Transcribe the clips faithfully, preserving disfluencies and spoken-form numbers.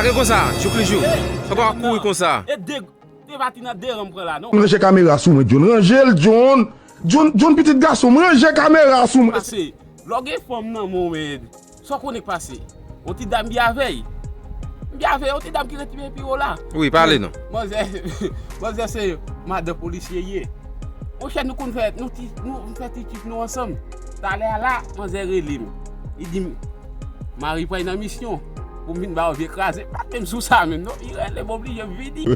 E konsa, Jouk Lijou, sa pa kouri konsa. E de, de pati nan de ran m pran la, non. Ranje kamera sou mwen, John. Ranje l, John. John, John, pitit gason m, ranje kamera sou mwen. Pase, lè w gen fanm nan men w, men, sa w konnen k pase? Yon ti dam byen avè l. M byen avè yon ti dam ki rete byen pi wo la. Wi, pale non. Manzè, manzè se madan polisye ye. Monchè, nou konn fè, nou ti, nou fè ti tchif nou ansanm. Talè a la, manzè rele m. Li di m, Mari pral nan misyon. Pou m vin ba w vye kraze. Pa t menm sou sa menm, non. Li rele m oblije m vini.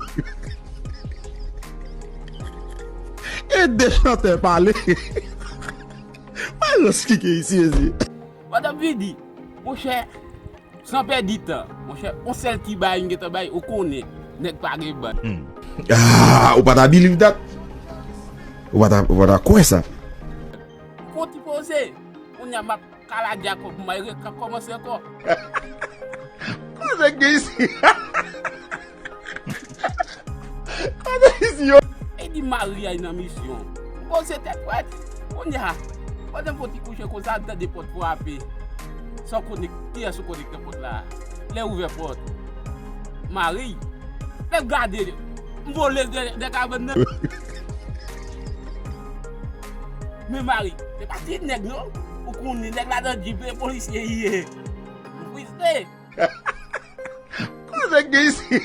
E de chantè pale. Mwen ranskike isi, ezi. Pandan m vini, monchè, san pèdi tan, monchè, yon sèl ti bay m gentan bay, ou konnen, nèg pa gen bann. Ah, ou pa ta believe that? Ou pa ta, ou pa ta kwè sa? Fon ti poze, kounye a m ap kaladya kòb mwen, e k ap kòmanse ankò. Koze k gen isi? Koze isi yo? E di Mari ay nan misyon. M poze tèt frèt. Kounye a, pandan m fon ti kouche konsa, m tande pòt frape. San konnen kiyès ou konnen k nan pòt la. Lè ouvè pòt, Mari. Lè m gade, m vole de, de kabann nan. Men Mari, se pa ti nèg non. Ou konnen nèg la nan djip, e polisye li ye. M fristre. Koze k gen isi?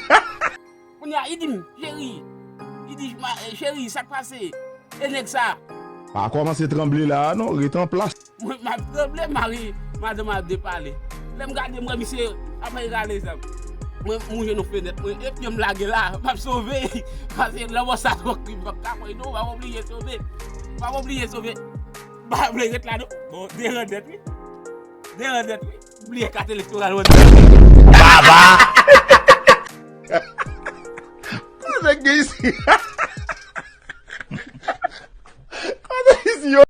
Kounye a, li di m, cheri. Li di, cheri, sa k pase? E nèg sa? Pa kòmanse tranble la a non, rete an plas. Mwen, m ap tranble, Mari, madanm ap depale. Lè m gade, m wè misye ap al rale zam. Mwen, m wouje nan fenèt, mwen, e pye m lage la, m ap sove. Pase lanmò sa twò krim, m ap kapon non, m ap oblije sove. M ap oblije sove. M pa vle ret la non. Bon, de ran nèt wi. De ran nèt wi. Bliye kat elektoral mwen. Baba! Koze k gen isi?